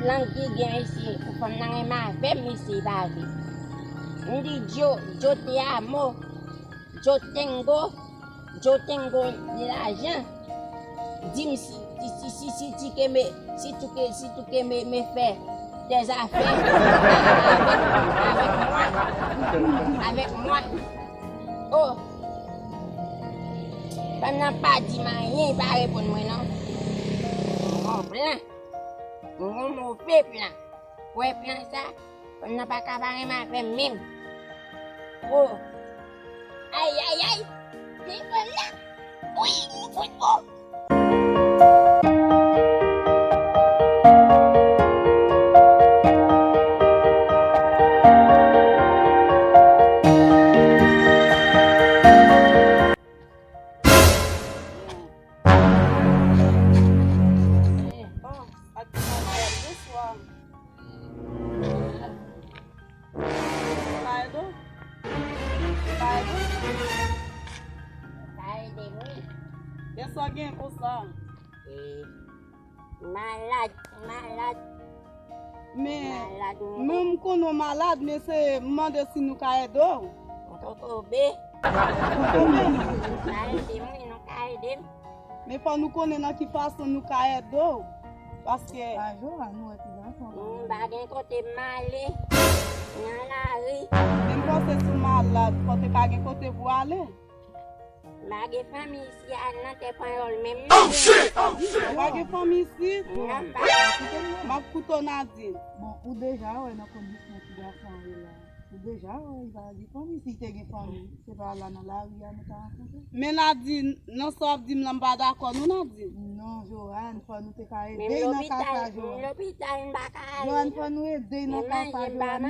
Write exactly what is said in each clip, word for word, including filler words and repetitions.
Lang ki gen isi, pou fanm nan renmen avè m isi, li pa vle. M di Djo, Djo te amo, Djo tengo, Djo tengo de lajan. Di m si, si, si, si, si tu que me, si tu que, si tu que me, me fè tes affaires avec, avec moi, avec moi. Oh! Fanm nan pa di m anyen, li pa reponn mwen non. M gon plan. M gon move plan. Ou wè plan sa? Fanm nan pa ka pa renmen avè m menm. Oh! Ay, ay, ay! Men fanm nan! Wi, m fout bon! Oh, ak sa, bonswa. Ka ede w? Ka ede w? Ka ede m, wi. Kisa w gen konsa? E, malad, malad. Men, malad, men m konnen w malad, men se m mande si nou ka ede w. Kokobe. Ka ede m, wi, nou ka ede m. Men fò nou konnen nan ki fason nou ka ede w. Paske. Pa Johan, nou wè ti gason. M pa gen kote m ale. Nan lari. Men m panse si w malad, fò te ka gen kote pou w ale. M pa gen fanmi isi a nan tè Panyòl menm non. Ou pa gen fanmi isi? Non, m pa gen. M ap koute w, Nadine. Bon, ou deja wè nan kondisyon ti gason an ye la. Ou deja wè, li pa gen fanmi. Si te gen fanmi, se pa la nan lari a nou ta rankontre. Men Nadine, nan sa w ap di m lan, m pa dakò non, Nadine. Non, Johan, fò nou te ka ede l nan ka sa, Johan. Menm lopital, m pa ka ale. Johan, fò nou ede l nan ka sa, Johan.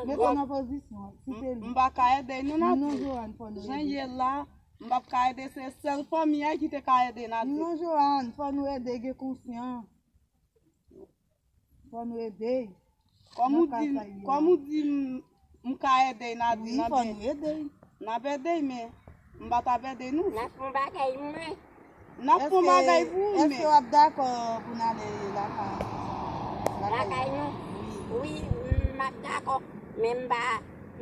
Mete w nan pozisyon an. Si se li. M pa ka ede l non, Nadine. Non, Johan, fò nou ede l. Jan l ye la, m p ap ka ede, se sèl fanmi a ki te ka ede Nadine. Non, Johan, fò nou ede, gen konsyans. Fò nou ede l. Kòm ou di, kòm ou di m, m ka ede Nadine, wi, fò nou ede l. N ap ede l, men m pa t ap ede nou. N ap fè yon bagay mwen. N ap fè yon bagay pou ou, men. Èske w ap dakò pou n ale lakay, lakay nou? Wi, m ap dakò. Men m pa,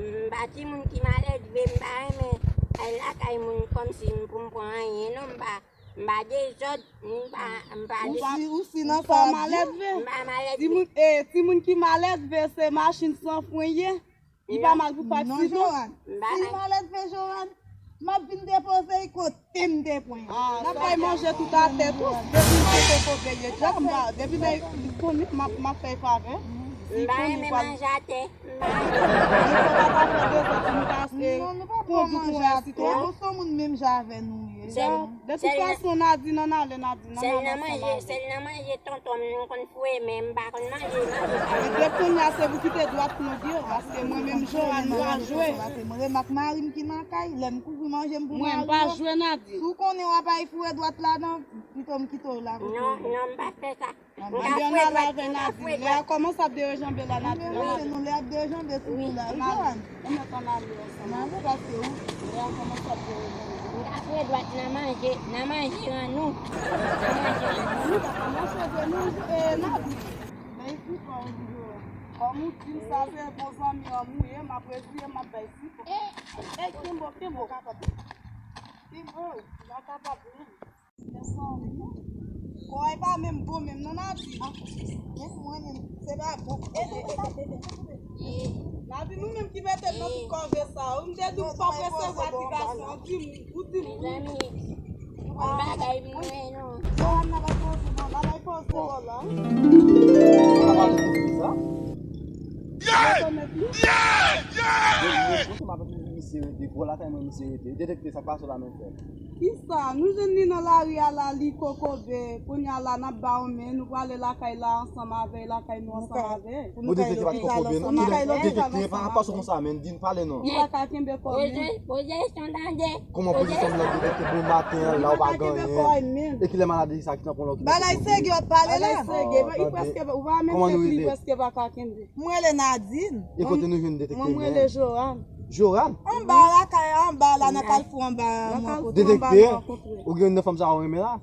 m pa timoun ki malelve, m pa renmen al lakay moun kòmsi m pou m pran anyen, non, m pa. M pa dezòd, m pa, m pa... Ou si, ou si nan sa w ap di? M pa malelve. Timoun, eh, timoun ki malelve, se machin san fren ye. Li pa mal pou fatige. Non, Johan. Si l malelve, Johan, m ap vin depoze l kote m te pran l. N ap bay manje tout atè tou. Depi m te kokobe ye dja, m pa, depi lè li konnen m ap, m ap fè l favè. M pa renmen manje atè. Li pa ta fè dezòd pou nou ta se kondui pou ensiton. Ou se moun menm jan avè nou ye. De tout fason, Nadine, ann ale, Nadine, ann ale ansanm avè nou. Sèl nan manje, sèl nan manje tonton m, nou konn foure, men m pa konn manje, manje pa. Ebyen, kounye a, se pou kite dwat nou di yo, paske mwen menm, Johan, m pa jwe. Mwen renmen ak mari m ki nan kay, lè m kouvri manje m pou mari m. Mwen, m pa jwe, Nadine. Si w konnen w ap al foure dwat ladan, pito m kite w la kote w ye. Non, non, m pa fè sa. Ebyen, ann ale avè Nadine. Lè a kòmanse ap derejanbe la, Nadine. Ann ale, nou lè ap derejanbe sou kou la. Wi, Johan. Ann ale ansanm. Ann ale, paske ou. Lè a kòmanse ap derejanbe. M ka foure dwat nan manje, nan manje rann ou. Nan manje rann ou. Wi, papa, m ap fè vre manje, eh, Nadine. Men isit pa ou, Johan. Kòm ou di m sa, se bon zanmi an m ou ye, m ap reziye, m ap bay sipò. Eh, eh, kenbe w, kenbe w. Kenbe w, m pa kapab menm. Kò a pa menm bon menm non, Nadine. Men pou mwen menm, se pa bon. Nadine, ou menm ki mete m nan tout kòve sa. Ou m te di w pa presevwa ti gason an, di m, ou di m wi. Bagay mwen non. Johan nan bay poze non, nan bay poze bò la. Sa pa bon pou sa. Yeah! Yeah! Yeah! Misye rete, gwo lakay mwen misye rete. Detekte sa k pase la menm frè. Kisa? Nou jwenn li nan lari a la, li kokobe. Kounye a la, n ap ba w men, nou prale lakay la ansanm avè l, lakay nou ansanm avè l. Ou detekte pa t kokobe non. Detekte pa, pa sou konsa, men di n pale non. Ou pa ka kenbe kò w men. Poze, poze son tande. Kòman poze son tande? Detekte bon maten an la, ou pa gen anyen. E kilè maladi sa ki nan pran lòt ki nan kokobe? Bagay serye w ap pale la. Bagay serye, li prèske, ou pa menm tèt li prèske pa ka kenbe. Mwen rele Nadine. E kote nou jwenn detekte men? Mwen, mwen rele Johan. Johan? Anba lakay, anba la, nan kalfou anba, mwen kote. Detekte? Ou gen nan fanm sa ou renmen la?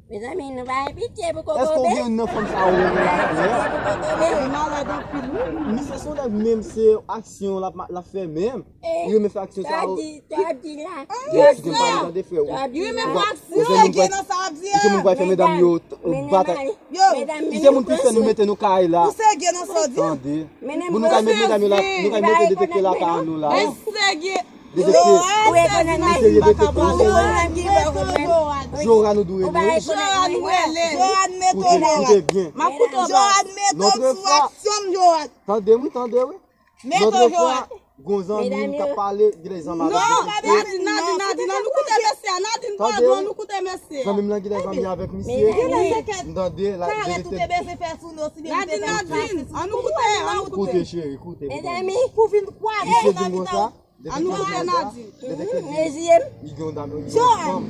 Mezanmi, nou pa gen pitye pou Kokobe. Èske w gen nan fanm sa yo renmen la frè? Li malad anpil, wi. Misye se yon nèg menm, se aksyon l ap, l ap fè menm. Li renmen fè aksyon sa yo. Sa w ap di la? Yo, kite m pale tande frè w. Li renmen fè aksyon. Ou se moun ki fè medam yo batay. Yo, li se moun ki fè nou mete nou kay la. Ou serye nan sa w di? Tande. Pou nou ka mete medam yo la, nou ka mete detekte lakay nou la. Mwen serye. Detekte. Ou rekonèt mwen? Li serye, detekte, li serye. Johan, nou dwe rele wi. Johan, nou rele. Johan, mete w. Koute, koute byen. M ap koute w. Johan, mete w sou aksyon m, Johan. Tande wi, tande wi. Lòt fwa, gon zanmi m k ap pale, gen de zanmi avèk misye. Nadine, Nadine, Nadine, ann nou koute mesye a. Nadine, padon, ann nou koute mesye a. Zanmi m lan gen de zanmi avèk misye. M tande la, detekte. Nadine, Nadine, ann nou koute, ann nou koute. Koute, cheri, koute. Mezanmi, pou vin kwaze. Misye di m konsa, detekte di m konsa, detekte di m. Li gen yon dam, li gen yon fanm, fanm.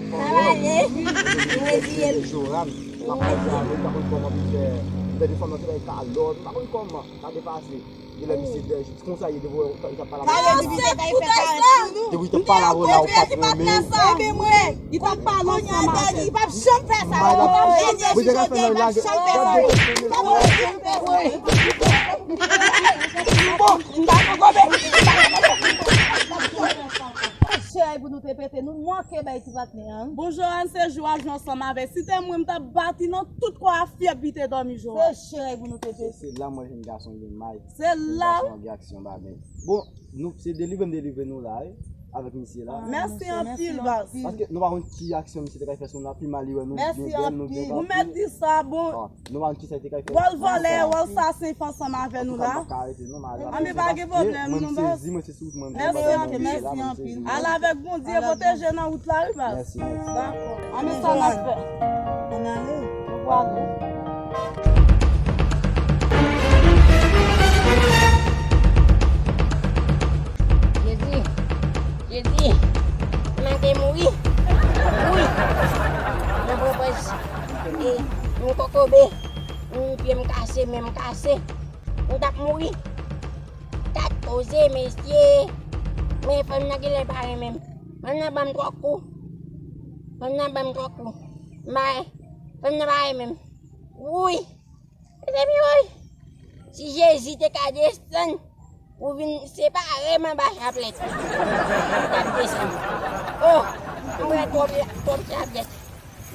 Johan, m ap pale avè l, m pa konn kòman pou fè. M tande fanm nan te bay kalòt, m pa konn kòman sa te pase. Genlè misye dèyè, jis konsa, li te voye, li t ap pale avè nou. Kale di misye ta fè karès sou nou. Depi li t ap pale avè w la, ou pa t renmen. Ebyen mwen, li t ap pale ansanm avè m. Li p ap janm fè sa. Li p ap janm fè sa. Li p ap janm fè sa. Bon, m pa nan gobe. Chè pou nou te pete, nou manke bay ti patnè an. Bon, Johan, se jou a jou ansanm avè. Si te mwen, m t ap bati nan tout kò a fyèb li te dòmi, Johan. Se chè pou nou te pete. Se la mwen jwenn gason gen may. Se la. Gason gen aksyon bagay. Bon, nou se delivre m delivre nou la wi, avèk misye la. Mèsi anpil baz. Paske nou pa konn ki aksyon misye te kay fè sou nou la, pi mal li wè nou byen bèl, nou byen. Ou mèt di sa, bon. Nou pa konn kisa li te kay fè. Wòl vòlè, wòl sasen fè ansanm avè nou la. Anben pa gen pwoblèm non baz. Mèsi anpil, mèsi anpil. Al avèk Bondye, pwoteje nan wout la wi baz. Dakò. Anben sa n ap fè. Ann ale. Nou prale. Jezi, Jezi, m manke mouri. Wi. Mwen pran pòz. E, m kokobe. M pye m kase, men m kase. M t ap mouri. Gad koze, mesye. Men fanm nan genlè pa renmen m. Fanm nan ban m twòp kou. Fanm nan ban m twòp kou. M pa, fanm nan pa renmen m. Wi. Mezanmi, woy! Si Jezi te ka desann pou vin separe m anba chaplèt, li t ap desann. O! M wè twòp, twòp chaplèt.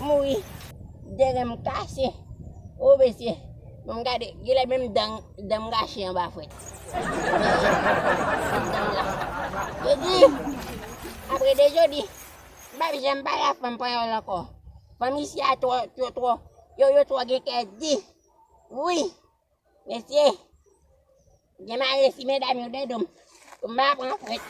Mouri. De ren m kase. O, mesye. Bon, gade, genlè menm dan, dan m rache anba frèt. Mesye, dan m la. Jezi, apre de jodi, m p ap janm pale a fanm panyòl ankò. Fanm isi a twò, yo twò, yo, yo twò gen kè di. Wi. Mesye, gen mare si medam yo dèyè do m. Pou m pa pran frèt.